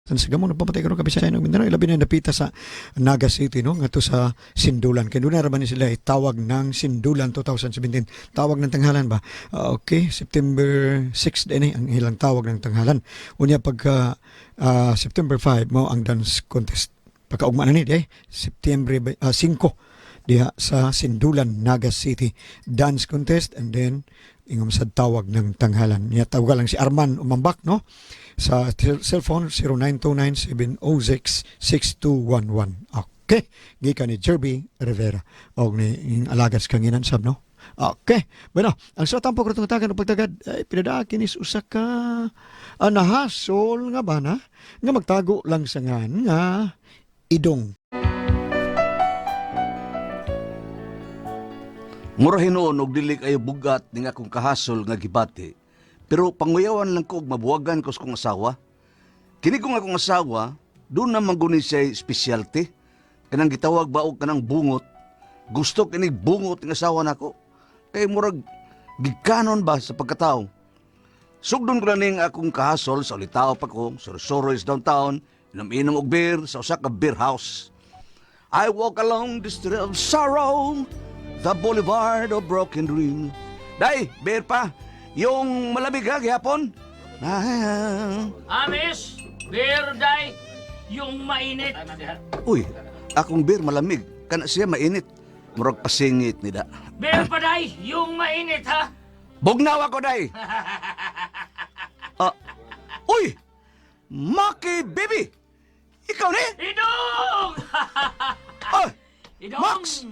Sa gamo nagpamatay karon Kabisayan ug Mindanao, ilabi na napita sa Naga City, no, ngadto sa Sindulan, kay duna ra ba ni sila tawag ng Sindulan 2017, tawag ng tanghalan ba. Ah, okay, September 6 din ang ilang tawag ng tanghalan. Unya pagka September 5 mao ang dance contest. Pagkaugma na ni eh September 5 diha sa Sindulan, Naga City, dance contest and then ingom sa tawag ng tanghalan niya. Tawagan lang si Arman Umambak, no, sa cellphone 0929-706-6211. Okay. Gikan ni Jerby Rivera og ni ing alagad sa kanginan sab, no. Okay. Bueno, ang sa tampok ratong tagan og pagtagad ay pinadaaki ni usa ka nahasol nga bana nga magtago lang sa ngan nga idong. Mura hinuon og dili kayo bugat ning akong kahasol nga gibati. Pero panguyawan lang ko og mabuwagan ko sa kong asawa. Kini kong akong asawa, doon naman guni siya specialty. Kanang gitawag ba og kanang bungot. Gusto kini bungot ng asawa nako. Kay murag gikanon ba sa pagkatao. Sugdon ko na ning akong kahasol sa ulitao pa ko, suro is downtown, inom-inom og beer sa usa ka beer house. I walk along the street of sorrow, the boulevard of broken dreams. Day, beer pa. Yung malamig ha, gihapon. Ah, Amis, beer day, yung mainit. uy, akong beer malamig. Kana siya mainit. Murag pasingit nida. Beer pa day, yung mainit ha. Bugnaw ako, day. Ah, uy! Maki baby! Ikaw ni? Idong! Ah, Idong! Max!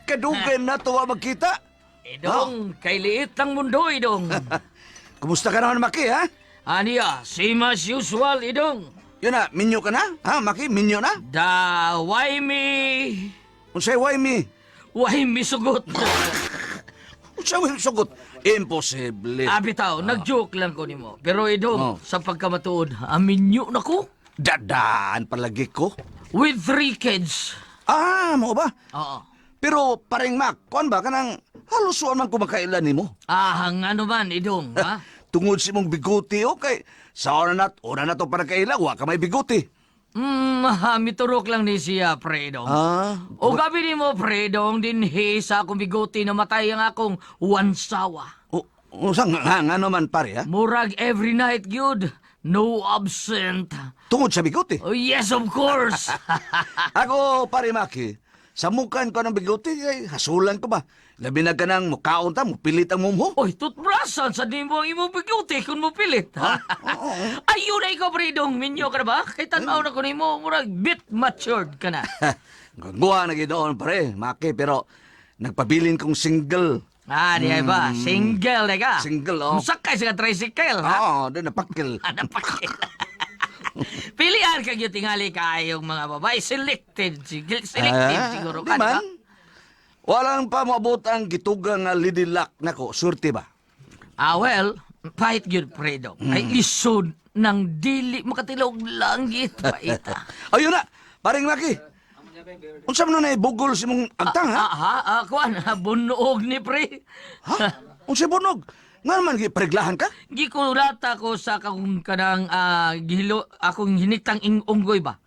Kadugay na tuwa magkita. Idong, kay liit ng mundo, Idong. Kumusta ka naman, Maki, ha? Aniya, same as usual, Idong. Yun na, minyo ka na? Ha, Maki, minyo na? Da, why me? Unsay why me? Why me sugot? Unsay why sugot? Imposible. Ah, bitaw, nag-joke lang ko nimo. Pero Idong, Oh. sa pagkamatuod, aminyo na ko. Dadaan palagi ko. With three kids. Ah, mo ba? Oo. Pero paring Mac, kuan ba kanang halos wa man kumakailan nimo? Ah, ang ano man, Idong, ha? Tungod sa imong biguti, okay. Sa una na to para kaila, wa ka may biguti. Miturok lang ni siya, pre, Idong. Ah, O gabi ni mo, pre, dong dinhi sa akong biguti namatay ang akong wansawa. o, unsa nga, nga, nga naman pare ha? Murag every night gyud, no absent. Tungod sa biguti. Oh, yes, of course. Ako, pare Maki, sa mukan ko ng biguti, ay, hasulan ko ba? Labi na ka ng mukaon ta, mupilit ang mumho. Oy, tutbrasan sa nimo ang imong biguti kung mo pilit. Ha? Ayun na ikaw, pre, dong. Minyo ka na ba? Kay tanaw na ko nimo, murag bit matured ka na. Guwa na ginoon pare, Maki, pero nagpabilin kong single. Ah, di ay ba? Single na ka. Single, oh. Musakay sa tricycle, ha? Oo, doon napakil. Napakil. Pilian ka gyud tingali kaayong mga babae. Selected, selected Ah, siguro di ka, di ba? man. Walang pa maabot ang gitugang nga Lady Luck nako, surte ba? Ah, well, pahit gyud, Fredo. Ay, lisod ng dili makatilog langit, paita. Ayun na, paring Maki. Unsa man na bugol si mong agtang ha? Ah, ha, ah, kuan, ah, bunog ni pre. Ha? Unsa bunog? Nga naman gipreglahan ka? Gikurata ko sa akong kanang gihilo, akong hinitang unggoy ba.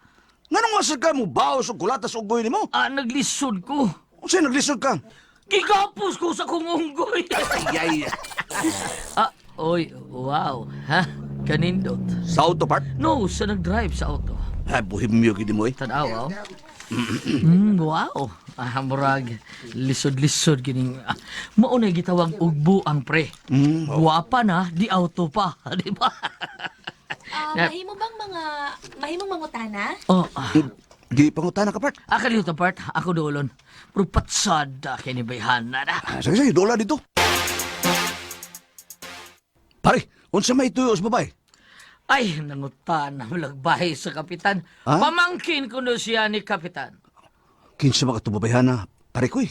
Nganong wasad ka mo baos og kulatas ugoy nimo? Ah, naglisod ko. Unsa naglisod ka? Gigapos ko sa akong unggoy. Ay, ay. Ah, oy, wow. Ha? Kanindot. Sa auto part? No, sa nag-drive sa auto. Ay, buhimyo gid mo eh. Tanaw, oh. Wow. Ah, murag lisod-lisod gining mao na gitawag ugbo ang pre. Guwapa na, di auto pa, di ba? Ah, mahimo bang mga mahimong mangutana? Oh, ah. Di pangutana ka part. Aka dito part, ako dolon. Pero patsada kini bayhana na. Ah, sige, sige, dola dito. Pare, unsa may tuyo sa babae? Ay, nangutan na malagbahay sa kapitan. Ah? Pamangkin ko no siya ni kapitan. Kinsa ba katubabayhana? Pare ko eh.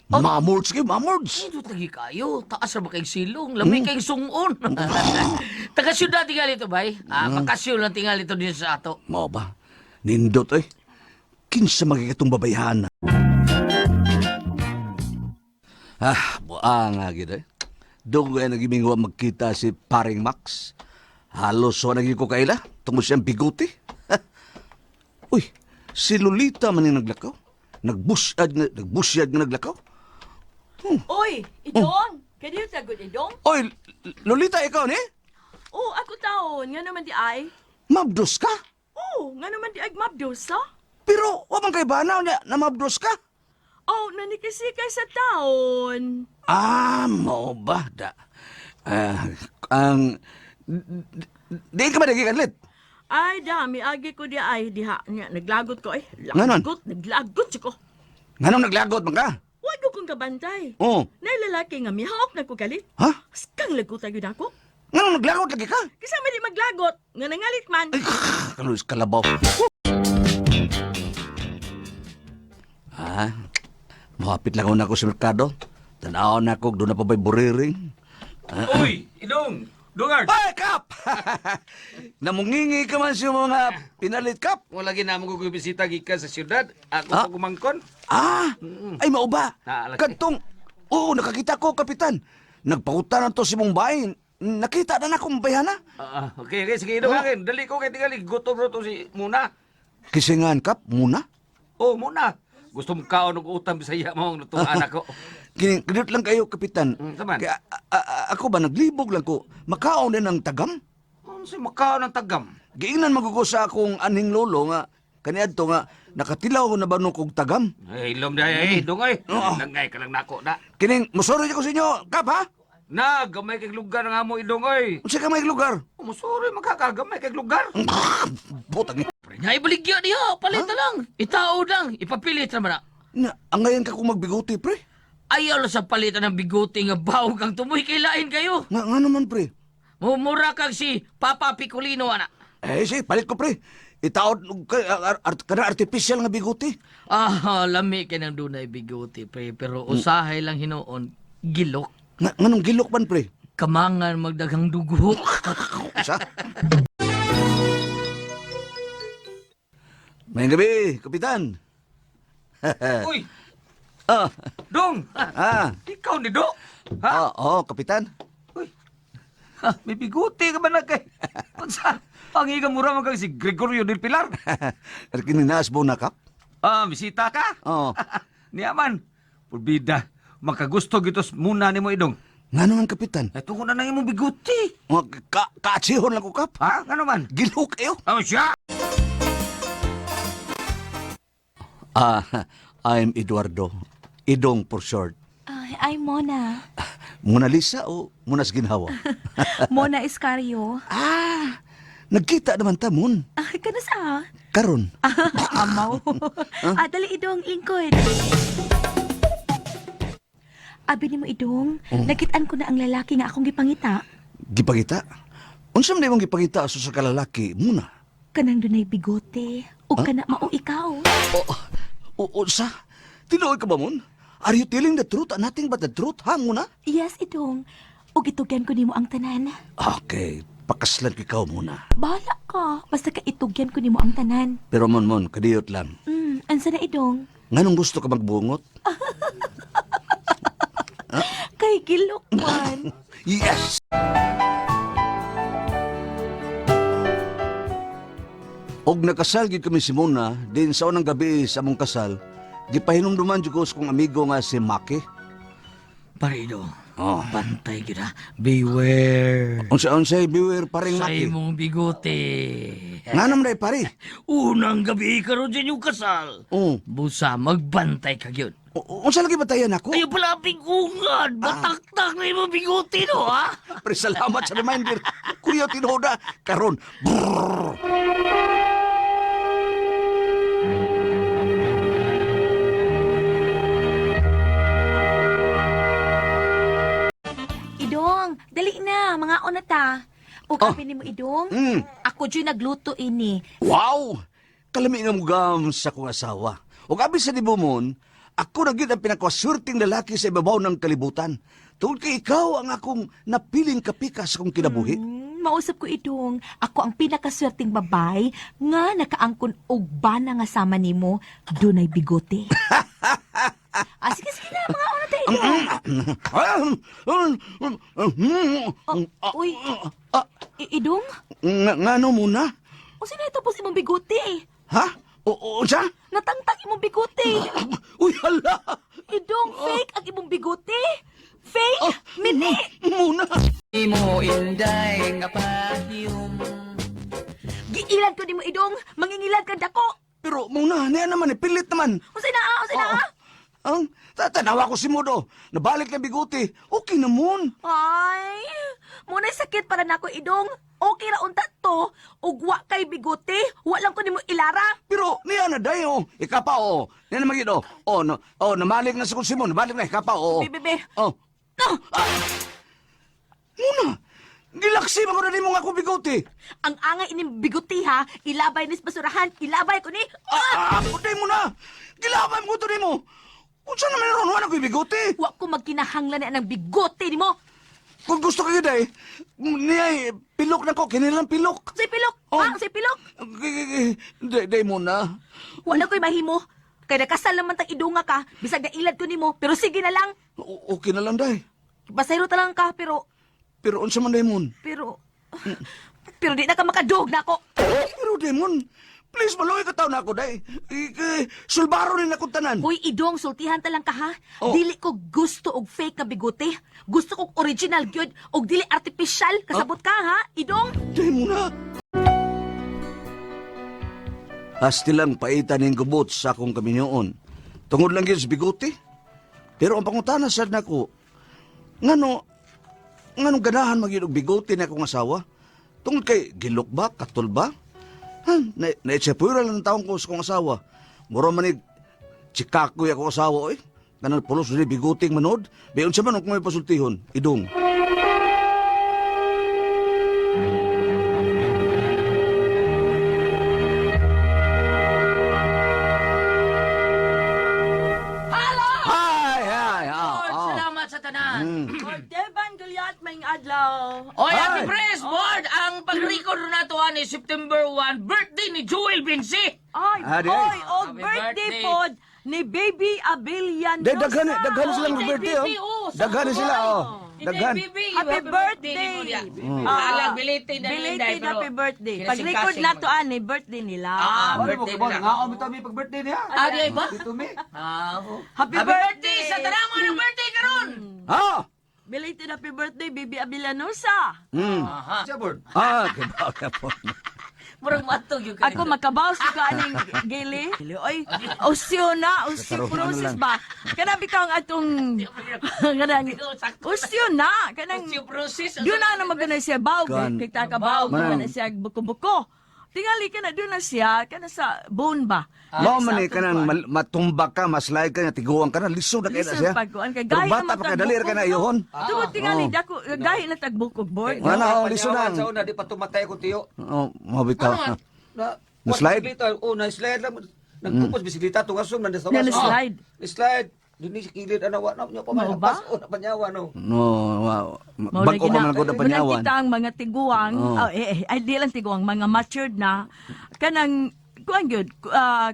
Mamords kayo, mamords. Dito lagi kayo. Taas ra ba kayong silong? Lamig kayong sungon. Taga syudad tingali ito, bay. Ah, bakasyon lang tingali ito din sa ato. Mao ba? Nindot eh. Kinsa magikatong babayhana? Ah, buang nga gid eh. Dugay nagimingwa magkita si Paring Max. Halos wa naging ko kaila tungod siyang biguti. Uy, si Lolita man yung naglakaw. Nagbusyad nga naglakaw. Oy, Idong! Kaya sagot, Idong? Oy, Lolita, ikaw ni? Oh, ako taon. Nga naman di ay. Mabdos ka? Oh, nga naman di ay mabdos, ha? Pero, wa man kay banaw niya na mabdos ka? Oh, nanikisi kay sa taon. Ah, mao ba da? Ah, ang di ka ba nagikalit? Ay, dami. Agi ko di ay. Diha. Nga, naglagot ko eh. Nganon? Lagot. Naglagot siya ko. Nganong naglagot man ka? Wag ko kong kabantay. Oh. Nay lalaki nga mihawak na ko galit. Ha? Askang lagot agad ako. Nganong naglagot lagi ka? Kasama di maglagot. Nga nangalit man. Ay, kalulis kalabaw. Ah, mohapit lang ako sa merkado. Tanaw na ako, doon na pa ba'y buriring? Uy, Idong! Dungard! Ay, Kap! Namungingi ka man sa mga pinalit, Kap. Wala gina mo ko bisita gikan sa syudad. Ako Ah? pa gumangkon. Ah, ay mauba. Naalaki. Kadtong, oo, nakakita ko, Kapitan. Nagpakutan na to si mong bahay. Nakita na na akong bayhana. Ah, okay, okay, sige Idong akin. Dali ko kay tingali gutom ro to si Muna. Kisingan, Kap, muna. Oh, Muna. Gusto mo kaon og utam Bisaya mo ang lutong anak ko. Kini, kinut lang kayo, Kapitan. Taman. Kaya, ako ba, naglibog lang ko. Makaon din ang tagam. Unsa makaon ang tagam? Giingnan magugo sa akong anhing lolo nga kaniadto nga nakatilaw na ba nung kog tagam. Ay, ilom day ay, Idong ay. Oo. Langay ka lang nako na. Kining musoro ko sa inyo, Kap, ha? Na, gamay kay lugar nga mo Idong ay. Unsa ka may lugar? Musuri makakagamay kay lugar. Butang Pre, nga ibaligya diha, palit na lang. Itao lang, ipapilit naman na. na, ang ngayon ka kung magbiguti, pre. Ayaw lang sa palitan ng bigote nga bawog kang tumoy kay lain kayo. Nga, nga naman, pre. Mumura kang si Papa Picolino, ana. Eh, si, palit ko, pre. Itaod og kana artificial nga biguti. Ah, lami kay nang dunay bigote, pre. Pero usahay lang hinuon, gilok. Nga, nganong gilok man, pre? Kamangan magdaghang dugo. Usa? Mayang gabi, Kapitan. Uy, Ah, Dong. ah, Ikaw ni Do. Ha? ah, oh, Kapitan. Uy. Ha, may biguti ka ba na kay? Unsa? Pangiga mura man kang si Gregorio del Pilar. Kininaas mo na, Kap? Ah, bisita ka? Oo. Niyaman. Purbida. Makagusto gitos muna nimo idong. Nga naman, Kapitan. Ay, tungo na nang imong biguti. Mga kaatsihon lang ko, Kap. Ha? Ano man? Gilok kayo. Oh, siya! Ah, I'm Eduardo. Idong for short. Ay, ay Mona. Mona Lisa o Monas Ginhawa? Mona Iscario. Ah, nagkita naman ta, Mon. Ah, kanus ah? Karon. Amaw. Ah, dali idong lingkod. Abi nimo idong, nakitaan ko na ang lalaki nga akong gipangita. Gipangita? Unsa man imong gipangita sa sa kalalaki muna? Kanang dunay bigote ug kana mao ikaw. O, o, unsa? Tinuod ka ba, Mon? Are you telling the truth and nothing but the truth, ha, Muna? Yes, idong. Ug itugyan ko nimo ang tanan. Okay, pakaslan ko ikaw muna. Bahala ka, basta ka itugyan ko nimo ang tanan. Pero Mon, Mon, kadiyot lang. Ansa na idong? Nganong gusto ka magbungot? Kay gilok man. Yes! Og nakasal gid kami si Mona din sa unang gabi sa among kasal, gipahinumduman jud ko sa kong amigo nga si Maki. Parido, Oh. bantay gyud ha. Beware. Unsa-unsay beware paring Sa Maki. imong bigote. Nga naman day pare. Unang gabi karon sa inyong kasal. Oh. Busa, magbantay ka gyud. Unsa lagi batayan ako? Ayaw pala bigungan. Bataktak na imong bigote no, ha? Pre, salamat sa reminder. Kuya tinoda karon. Brrr. Idong, dali na, mga una ta. Ug Oh. abi nimo idong. Mm. Ako jud nagluto ini. Wow! Kalami nga mugam sa kong asawa. Ug abi sa dibumon, ako na gyud ang pinakaswerteng lalaki sa ibabaw ng kalibutan. Tungod kay ikaw ang akong napiling kapika sa akong kinabuhi. Mausap ko idong, ako ang pinakaswerteng babay nga nakaangkon og bana nga sama nimo, dunay bigote. Ah, sige, sige na, mga una ta idong. Oh, uy. Ah, Idong, nga, ngano muna? o sino tapos imong bigote? Ha? O, unsa? Natangtang imong bigote. Uy, hala! Idong, fake ang imong bigote. Fake? Mini! Muna! Imo inday nga pahiyom. Giilad ko nimo, Idong. Mangingilad ka dako. Pero muna, niya naman, eh, pilit naman. Unsay naa? Unsay naa? Ang, tatanawa ko si Modo. Nabalik na bigote. Okay na mon. Ay, muna'y sakit para nako, Idong. Okay ra unta to. Ug wa kay bigote. Wa lang ko nimo ilara. Pero niya na dayo. Ikapa oh. Niya na magid oh. Oh, no, oh, namalik na sa kong Simon. Nabalik na ikapa oh. Be, be, be. Oh. Ah! Muna. Gilaksi man ko na nimo nga akong bigote. Ang angay ining bigote ha, ilabay nis basurahan, ilabay ko ni. Ah, ah, day mo na. Gilabay mo to nimo. Unsa naman ron wala ko'y bigote. Wa ko magkinahanglan na ang bigote nimo. Kung gusto kayo day, niya eh, pilok na ko, kinilang pilok. Say pilok, Oh. ha? Say pilok. Day, day mo na. Wa na ko'y mahimo. Kay nakasal naman tag idunga ka, bisag nailad ko nimo, pero sige na lang. Okay na lang day. Basayro ta lang ka, pero Pero unsa man day mon? pero pero di na ka makadog na ako. Pero Demon, please maluoy ka taon ako day. Sulbaro ni akong tanan. Hoy, Idong, sultihan ta lang ka ha. Oh. Dili ko gusto og fake nga bigote. Gusto ko original gyud og dili artificial. Kasabot ka ha, Idong? Demon na. Asti lang paitan ning gubot sa akong kaminyoon. Tungod lang gyud sa bigote. Pero ang pangutana sad nako, ngano ngano ganahan magyud og bigote na akong asawa? Tungod kay gilok ba, katol ba? Ha, na naitsapura lang ang taong ko sa akong asawa. Mura man ni Chikakoy ako asawa oy. Kanang pulos ni bigoting manod. Bayon sa man kung may pasultihon, idong. Hello! Hi, hi, ah, Lord, ah. salamat sa tanan. Ordeban Goliath may adlaw. Oy, Hi. Ate Pres, board, ang pag-record na to ani September 1, birthday ni Joel Vinci. Ay, Ah, di ay. oy, og Happy birthday birthday. pod ni Baby Abelian. Day, daghan, daghan silang Inday birthday, oh. BB, oh. Daghan sila, oh. Daghan. Happy birthday. Ah, alang, belated na Belated Inday, pero happy birthday. Pag-record kinasing-kasing na to ani birthday nila. Ah, Wala mo birthday kabalo, nila. nga ako mi pag birthday niya. Ah, di ay ba? Dito mi. Ah, oh. Happy Happy birthday birthday sa tanang mga birthday karon. Ah! Belated happy birthday Baby Abelianosa. Aha. Siya board. Ah, kabaw ka po. Murag matog yung Ako makabaw sa ka aning gili. Oy, osyo na, osteoporosis Kataruhan ba? Kana bitaw ang atong kanang osyo na, kanang Osteoporosis. Doon na naman ganun siya baw, Kan. kita ka baw, Manang- kana siya buko-buko. Tingali ka na doon na siya, kana sa bone ba? Mao Sa man ni atong kanang kuan. matumba ka, maslide ka, tiguan ka na, lisod na kay na Lisod siya. pag kuan kay Pero gahi bata na pa kay dali ra ka na iyuhon. Tungod tingali Oh. dako gahi na tagbukog board. Wala, oh, lisod na. Sa una, di pa tumatay akong tiyo. Oh, mabitaw. Na, Na-slide? bisikleta, Oh, na-slide lang. Nagtupos bisikleta tunga sum na Na na-slide. Na-slide. Dini si kilid ana wa na niya pa man Mao ba? pas oh, na panyawa no. No, wow. Mao Bag-o lagi pa na- man gud na Mao panyawan. kita ang mga tiguang, Oh. oh, eh, eh, ay di lang tiguang, mga matured na, kanang, kuan gyud,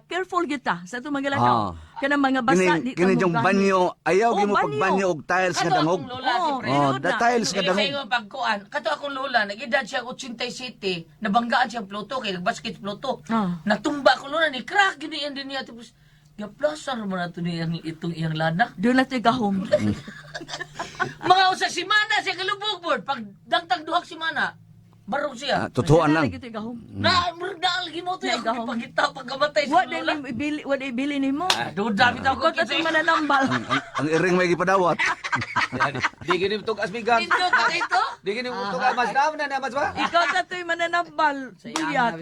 careful kita sa itong mga lakaw. Ah. Kanang mga basa, Kini di ta kini mo yung gamit. banyo, ayaw Oh, gyud mo banyo. pagbanyo og tiles nga Kato dangog. akong lola, si Oh, Pre. Oh, tinuod da na. tiles nga Dili sa dangog. ingon pagkuan. Kato akong lola, nag-edad siya 87, nabanggaan siya Pluto kay nagbasket Pluto. Ah. Natumba ko lola ni crack gini yan din niya tapos gaplasan mo na to niyang itong iyang lana. Doon na ito gahom. Mga usa simana siya kalubog board pag dangtang duhak simana. Barog Ah, siya. Totoo lang. Doon na gahom. Na murda lagi mo to Na, yung gahom. pagita pagkamatay sa Wa na lola. nimo ibili, wa na ibili nimo. Ah, duda bitaw ko Ikaw ta ito'y mananambal. Ang iring may gipadawat. Di gini tug asmigan. Nindot na ito. Di gini tug amas na na na mas ba? Ikaw ta ito'y mananambal. Bulyat.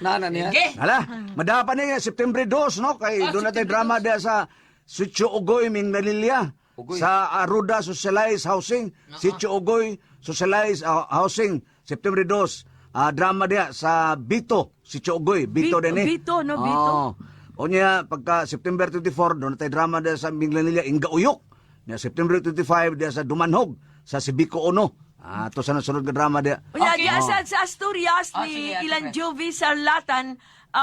Na na niya. Okay. Hala, madapa ni nga September 2 no kay Ah, doon natin September drama diya sa Sitio Ugoy Mindanilla Ugoy. sa Aruda Socialized Housing, Sitio Ugoy Socialized Housing September 2. Drama diya sa Bito, Sitio Ugoy, Bito din eh. Bito, no, Bito. Oo. O niya pagka September 24 doon natin drama diya sa Mindanilla Inga Uyok. Niya September 25 diya sa Dumanhog sa Sibico Uno. Ah, to sa nasunod nga drama diya. Unya, Okay. di asad sa Asturias Ah, ni sige, Ate Ilan Fred. Jovi Sarlatan,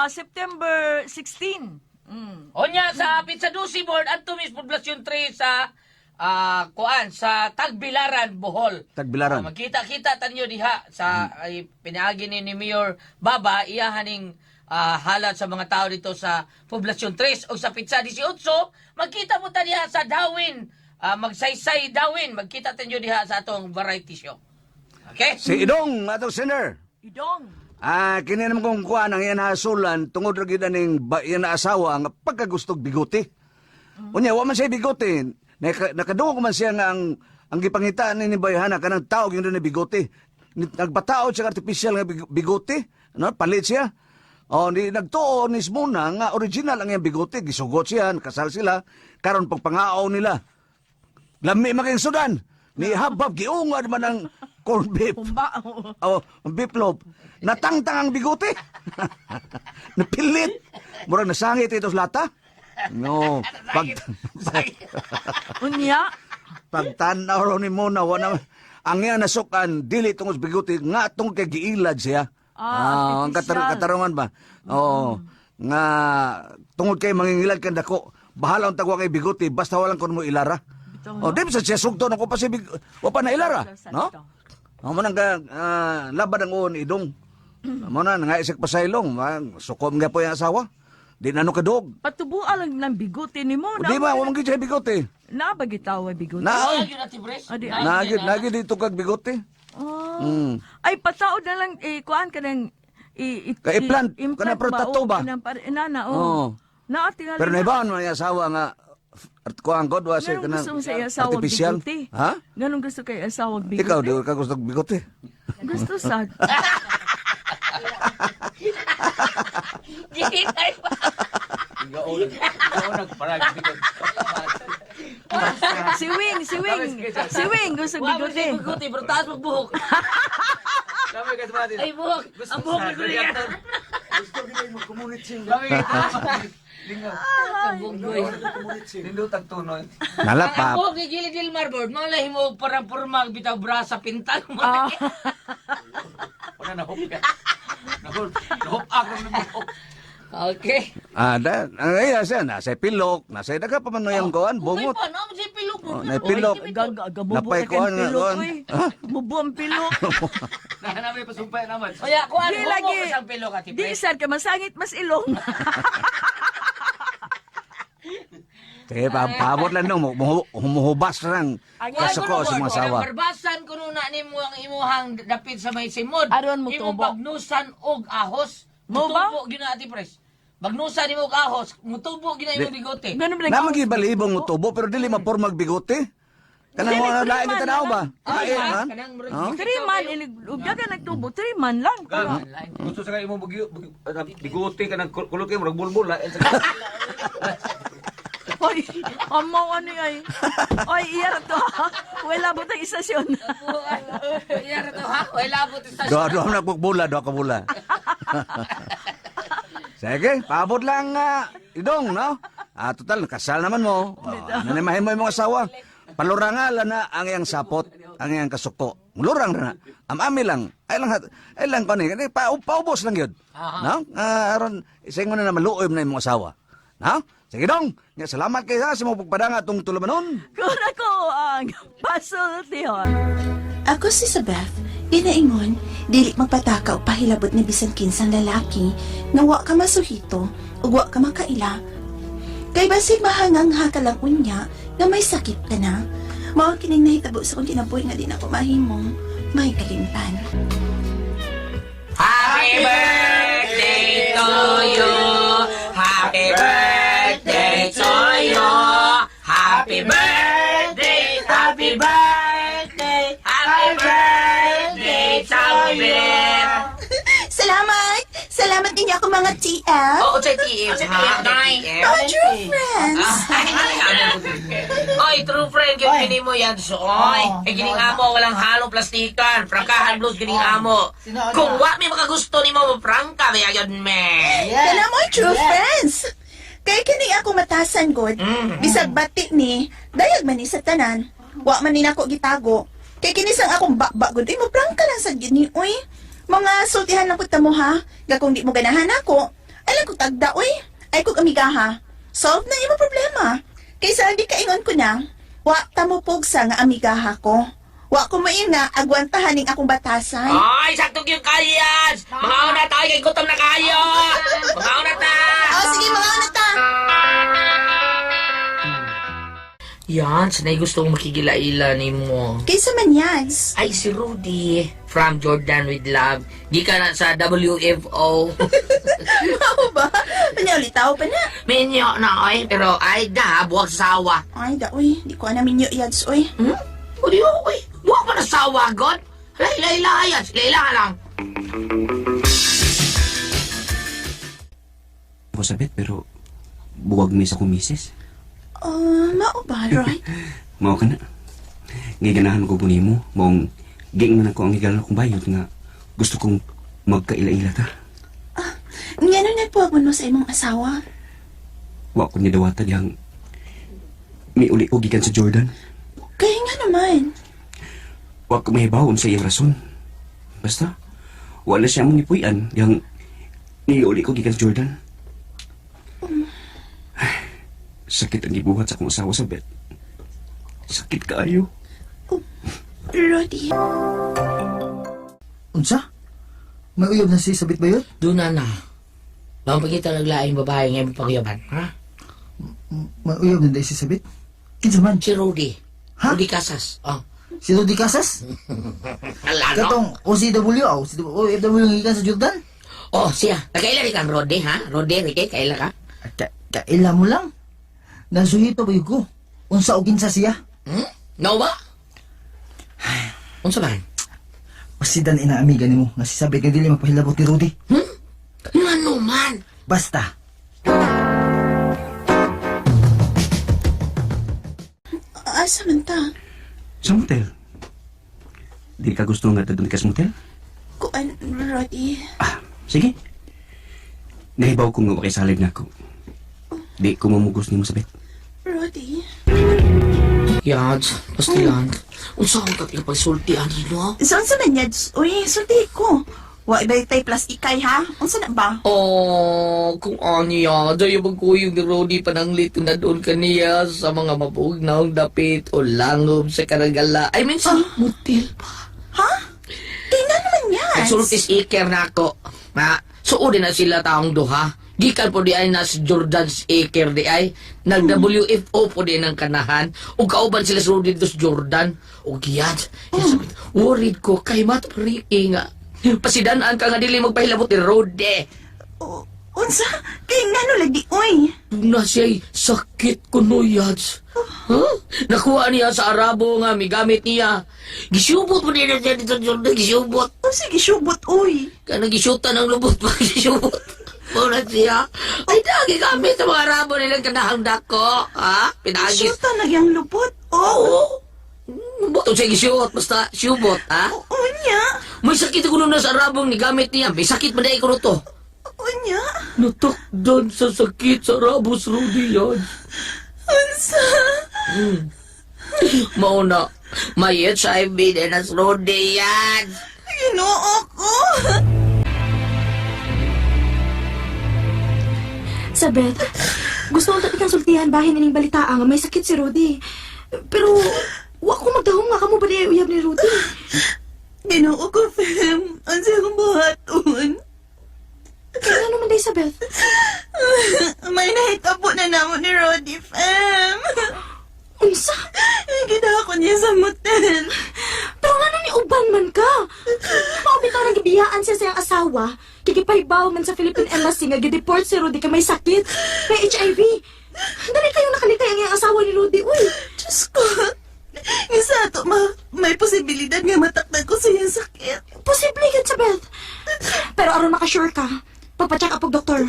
September 16. Mm. Onya sa Pizza Dusi board adto mis Poblacion 3 sa kuan sa Tagbilaran, Bohol. Tagbilaran. Magkita-kita tanyo diha sa ay, pinaagi ni Mayor Baba iyahaning Halat sa mga tao dito sa Poblasyon 3 o sa Pitsa 18, magkita mo ta diha sa Dawin. Magsaysay Dawin, magkita tayo diha sa atong variety show. Okay? Si Idong, atong singer. Idong. Kini naman kong kuan ang iyan hasulan tungod ra gyud aning iyan na asawa nga pagkagustog bigote. Unya wa man siya bigote. Nakadungog man siya nga ang gipangitaan ni Bayhana kanang tao gyud na bigote. Nagpataod siya og artificial nga bigote, no? Palit siya. Oh, ni nagtuo ni Smuna nga original ang iyang bigote, gisugot siya, kasal sila, karon pagpangao nila. Lami man kayong sudan. Ni habab giungad man ang corn beef. Humba. Oh, ang beef loaf. Natangtang ang bigote. Napilit. Murag nasangit ito sa lata. No. Pag, Unya. pagtanaw raw ni Mona, wala ang iya nasukan, dili tungod sa bigote, nga tungod kay giilad siya. Ah, ang artificial. katarungan ba? Oo. Nga tungod kay mangingilad kan dako, bahala ang tagwa kay bigote, basta walang kon mo ilara. Bitaw, Oh, di ba sa siya sugto na ko pa si wa pa na ilara, no? Amo nang laban ang uon idong. Amo na nga isik pa sa ilong, sukom nga po yung asawa. Di na no kadog. Patubuan lang ng bigote ni mo. Di ba, wa man gyud siya bigote. Na ba gitaw ay bigote? Na, oy. Ayun na, Tibres. Adi, ay. Nagid, nagid dito kag bigote. Ah. Mm. Ay, pataod na lang, eh, kuan ka ng, Kay implant, kanang ba, tattoo o, ba? Kanang inana, oh. Oo. Na, tingali Pero na. naibaon man yung asawa nga kuan god wa siya Nganong kanang gusto mo sa iyang asawag artificial. bigote? Ha? Nganong gusto kay asawag bigote? Ikaw di ka gusto og bigote. Gusto sa. Gihintay pa. Si Wing, si Wing. Si Wing, gusto Wa mo bigote. siya bigote, pero taas magbuhok. Ay, buhok. Ang buhok ni Kuya. Nala Ang pa. buhok ni Gilly Dilmar board, mga lahi mo parang purmag bitaw brasa pintal mo. Ah. Okay. Da, ang iya siya nasa pilok, nasa daga pa man yung kuan Bungot. bungot. Pa, no? Siya pilok mo. Oh, nay pilok. Gamubo Napay na kuan kang nga pilok, kuan. oy. Mubo ang pilok. Oya, kuan, Di buhok lagi. mo siyang pilok, Ate Di Pres. sir, ka masangit mas ilong. Sige, paabot lang no, humuhubas lang kasuko sa mga asawa. Barbasan kuno na nimo ang imuhang dapit sa may simod. Aron mo Imong tubo. bagnusan og ahos. Mo ba? Mutubo gyud na, Ate Pres. Bagnusan nimo og ahos, mutubo gyud na imong bigote. Ganun ba Naman gyud balibong mo tubo pero dili mapormag bigote. Kanang Dili, mga lain three kita tanaw man ba? Ay, Lain man. kanang murag Oh? 3 man, inig, ka nagtubo, 3 man lang. Gusto sa kayo mo bigote ka ng kulot kayo, murag bulbul. Oy, amaw ano ay. Oy, iya ra to. Ha. Wala mo tang istasyon. Iya ra to ha. Wala mo sa Doha doha na bula, doha ka bula. Sige, paabot lang idong, no? Total, kasal naman mo. Oh, nanimahin mo yung mga asawa. Palurangalan na ang iyang sapot, ang iyang kasuko. Lurang na. Amami lang. Ay lang, ay lang kani. Kani pa, paubos lang yun. No? Aron, isay mo na na maluoy na imong asawa. No? Sige dong. Nga, salamat kayo ha, sa mga pagpadanga atong tulumanon. Kung ako ang pasultihon. Ako si Sabeth, ginaingon, dili magpataka og pahilabot ni bisan kinsang lalaki nga wa ka masuhito ug wa ka makaila. Kay basig mahangangha ka lang unya nga may sakit ka na. Mao kining nahitabo sa akong kinabuhi nga di na ko mahimong may kalimtan. Happy birthday to you. Happy birthday to you. Happy birthday, happy birthday, happy birthday, Sabeth. Salamat! Salamat ninyo ako mga TF! Oo, sa TF, ha? Mga true friends! Oy, true friend, yung kini mo yan. So, oy, eh, gining amo, walang halong plastikan. Prangkahan blues, gining amo. Kung wa may makagusto ni mo, prangka, may ayun, me. Kana mo true friends! Kay kini ako matasan god. Bisag bati ni, dayag man ni sa tanan. Wa man ni nako gitago. Kay kini sang akong bakba god, ay mo prangka lang sad gid ni oy. Mga sultihan lang pud ta mo ha. Ga kung di mo ganahan ako, alam ko tagda oy. Ay kog amiga ha. Solve na imo problema. Kaysa hindi kaingon ko na, wa ta mo pugsa nga amigaha ko. Wa ko moinga nga agwantahan ning akong batasan. Ay, sakto yung kayas! Mga una tayo, kay gutom na kayo! Yan, sanay gusto kong makikilaila nimo. Kaysa man, Yads. Ay, si Rudy. From Jordan with Love. Di ka na sa WFO. Mao ba? Anya ulitaw pa na. Minyo na, oy. Pero ay, da, buwag sa sawa. Ay, da, uy. Di ko na minyo, Yads, uy. Hmm? Uli, oy. Buwag pa na sawa, God. Hala, ila, ila, yan. Ila, ila lang. Ako sabit pero buwag mi sa kumisis. Ah, mao ba, Roy? Mao ka na. Giganahan ko po nimo, maong giingnan ako ang higala kong bayot nga gusto kong magkaila-ila ta. Ngano nagpuwag mo sa imong asawa? Wa ko ni dawata diyang miuli ko gikan sa Jordan. Kaya nga naman. Wa ko mahibaw sa iyang rason. Basta wala siya mong ipuy-an diyang niuli ko gikan sa Jordan. Ay, sakit ang gibuhat sa akong asawa sa bed. Sakit kaayo. Rodi. Unsa? May uyab na si Sabit ba yun? Doon na na. Bang pagkita naglaing babae ngayon pagyaban, ha? May uyab na dahil si Sabit? Kinsa man? Si Rudy. Ha? Rudy Casas. Oh. Si Rudy Casas? Ala, no? Katong OCW, oh, OFW nga gikan sa Jordan? Oh, siya. Nakaila rin kang Rudy, ha? Rudy, Ricky, kaila ka? Ka kaila mo lang. Nasuhito ba yun ko? Unsa o kinsa siya? Hmm? No ba? Unsa man? Pasidan ina amiga nimo nga si Sabit nga dili magpahilabot ni Rudy. Hmm? Ngano man? Basta. Asa man ta? Sa motel. Di ka gusto nga doon ka sa motel? Kuan, Rodi. Ah, sige. Nahibaw ko nga wakay salig na ako. Di ko mamugos nimo sabit. Rodi. Yads, pastilan. Unsa akong kakipagsulti, ani, no? Sa unsa man, Yads? Uy, sulti ko. Wa ibay tay plus ikay, ha? Unsa na ba? Oh, kung ano yan. Dayo magkuyog ni Rudy pananglit na doon kaniya sa mga mabugnaw dapit o langob sa karagala. I mean, sa motel pa. Ha? Tingnan naman, Yads. Nagsulti si Iker na ako. Na, suod na sila taong duha. Gikan po di ay na si Jordan si Iker di ay. Nag-WFO po di ng kanahan. O kauban sila sa Rudy dos Jordan. O giyad. Yan sabi, worried ko kay Matt Ricky nga. Pasidanaan ka nga dili magpahilabot ni Rudy. O, unsa? Kay ngano lagi, uy? Na siya'y sakit ko no, Yads. Huh? Nakuha niya sa Arabo nga, may gamit niya. Gisubot mo din na siya dito, Jordan. Gisubot. O sige, subot, uy. Kanang gisutan ang lubot pa, gisubot. Muna siya. Ay, dagi gamit sa mga Arabo nilang kanahang dako. Ha? Pinagis. Syuta na yang lubot. Oh. Oo. Lubot siya gisuot. Basta siyubot, ha? Unya. May sakit ko na sa Arabong ni gamit niya. May sakit man dahil ko to. Unya. Natakdan sa sakit sa Arabos, Rudy, yan. Unsa? Mauna, may HIV din as Rudy yan. Ginoo ko. Sabeth, gusto kong tatikang sultihan bahin ining balita nga may sakit si Rudy. Pero, wa ko magdahom nga kamo ba di ay uyab ni Rudy? Ginoo ko, Fem. Unsa akong buhaton? Kaya naman day, Sabeth? May nahitabo na namo ni Rodi, Fem. Unsa? Gidako niya sa motel. Pero nga ni uban man ka? Mao bitaw nang gibiyaan siya sa iyang asawa. Kikipaybaw man sa Philippine Embassy nga gideport si Rudy kay may sakit, may HIV. Dali kayong nakalikay ang iyang asawa ni Rudy, uy. Diyos ko. Nga sa ato, ma, may posibilidad nga matakdan ko sa iyang sakit. Posible yun, Sabeth. Pero aron makasure ka, pagpa-check up og doktor.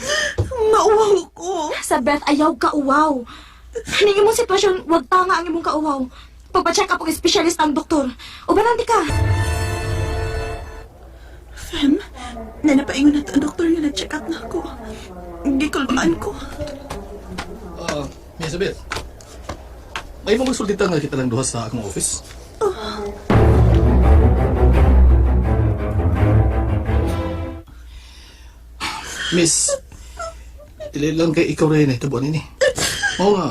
Mauwaw ko. Sabeth, ayaw ka uwaw. Ning imong sitwasyon, wag tanga ang imong kauwaw. Pagpa-check up og espesyalista ang doktor. Ubanan di ka. Fem, nanapaingon na to ang doktor nga nag-check up na ako. Gikulbaan ko. Ah, Miss Elizabeth. May mga sultitan nga kita lang duha sa akong office. Miss, dili lang kay ikaw rin ay tubuan ini. Mao nga,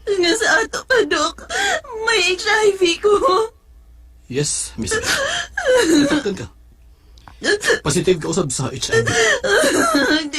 Nga sa ato pa, Dok. May HIV ko. yes, Miss Elizabeth. Nasaktan ka. Positive ka usab sa HIV. Di